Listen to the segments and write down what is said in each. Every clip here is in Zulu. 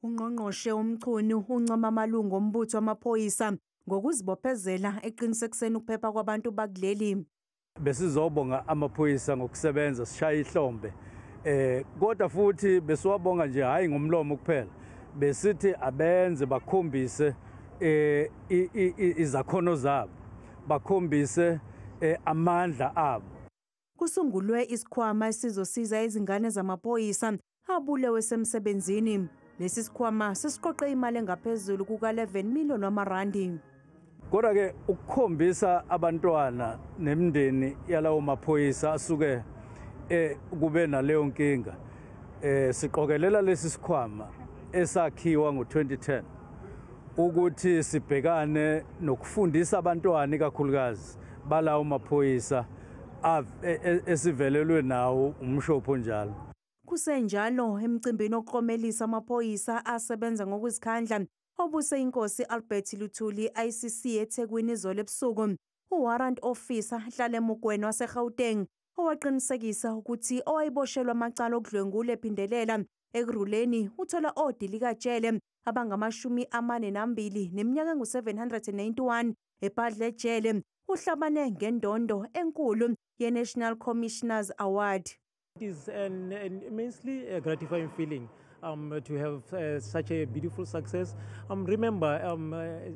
Ungqongqoshe uMchunu uncoma amalungu ombutho wamaphoyisa ngokuzibophezela eqinisekiseni ukuphepha kwabantu bakuleli. Besizobonga amaphoyisa ngokusebenza sishaya ihlombe, kodwa futhi besiwabonga nje hayi ngomlomo kuphela, besithi abenze bakhombise izakhono zabo, bakhombise amandla abo. Kusungulwe isikhwama esizosiza izingane zamaphoyisa abulewe semsebenzini. Lesi sikhwama sesiqoqe imali engaphezulu kuka-11 million wamarandi. Kodwa ke ukukhombisa abantwana nemindeni yalawo maphoyisa asuke kube naleyo nkinga, siqokelela lesi sikhwama esakhiwa ngo-2010 ukuthi sibhekane nokufundisa abantwana ikakhulukazi balawo maphoyisa esivelelwe nawo umshopho njalo. Kusenjalo, emcimbini okuklomelisa amaphoyisa asebenza ngokuzikhandla obuse inkosi Albert Luthuli ICC eThekwini izolo ebusuku, uWarrant Officer Hlale Mokoena waseGauteng owaqinisekisa ukuthi owayeboshelwa amacala okudlwengula ephindelela Ekurhuleni uthola odilikajele abangama-42 neminyaka engu-791 ebhadle ejele, uhlabane ngendondo enkulu ye-National Commissioner's Award. It is an immensely gratifying feeling to have such a beautiful success. Remember,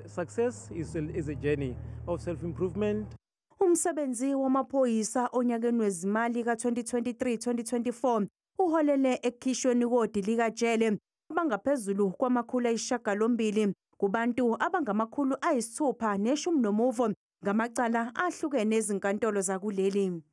success is a journey of self-improvement. Umsebenzi wamaphoyisa onyakeni wezimali ka-2023-2024 uholele ekukhishweni kodilikajele abangaphezulu kwama-800 kubantu abangama-615 ngamacala ahlukene ezinkantolo zakuleli.